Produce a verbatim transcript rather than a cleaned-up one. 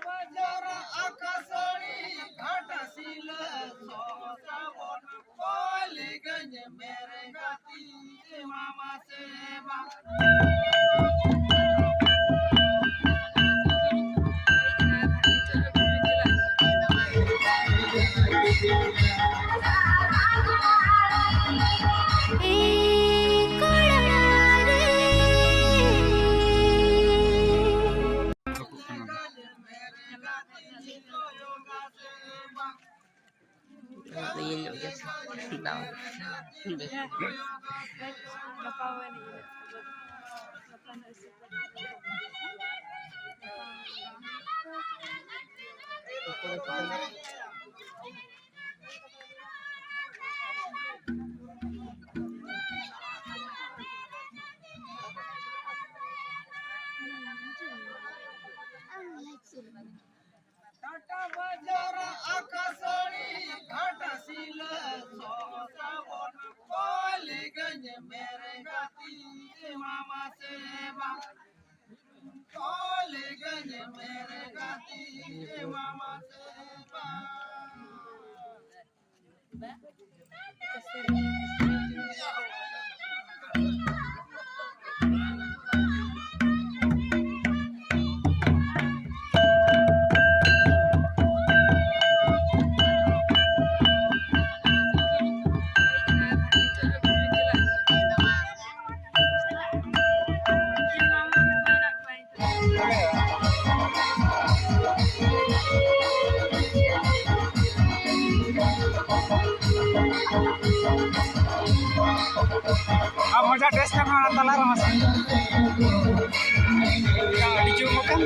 ᱵᱟᱡᱟᱨ ᱟᱠᱟᱥᱟᱹᱲᱤ ᱜᱷᱟᱴᱥᱤᱞᱟᱹ ᱥᱚᱥᱟᱵᱚᱱ ᱠᱚᱞᱤᱜᱚᱸᱡᱽ ᱢᱮᱨᱮ ᱜᱟᱛᱮ ᱢᱟᱢᱟ ᱥᱮᱵᱟ᱾ ᱤᱭᱟᱹ ᱧᱚᱜ ᱜᱮᱭᱟ ᱥᱮ? ᱫᱟᱣ᱾ ᱵᱮᱥ᱾ ᱴᱟᱴᱟ ᱵᱟᱡᱟᱨ ᱟᱠᱟᱥᱟᱹᱲᱤ ᱜᱷᱟᱴᱥᱤᱞᱟᱹ ᱥᱚᱥᱟᱵᱚᱱ ᱠᱚᱞᱤᱜᱚᱸᱡᱽ ᱢᱮᱨᱮ ᱜᱟᱛᱮ ᱢᱟᱢᱟ ᱥᱮᱵᱟ᱾ ᱠᱚᱞᱤᱜᱚᱸᱡᱽ ᱢᱮᱨᱮ ᱜᱟᱛᱮ ᱢᱟᱢᱟ ᱥᱮᱵᱟ᱾ ᱟᱨ ᱢᱚᱡᱟ ᱴᱮᱥᱴ ᱠᱟᱱᱟ ᱛᱟᱞᱟ ᱨᱮᱦᱚᱸ ᱥᱮ᱾ ᱟᱹᱰᱤ ᱡᱳᱨ ᱢᱚᱡᱟ᱾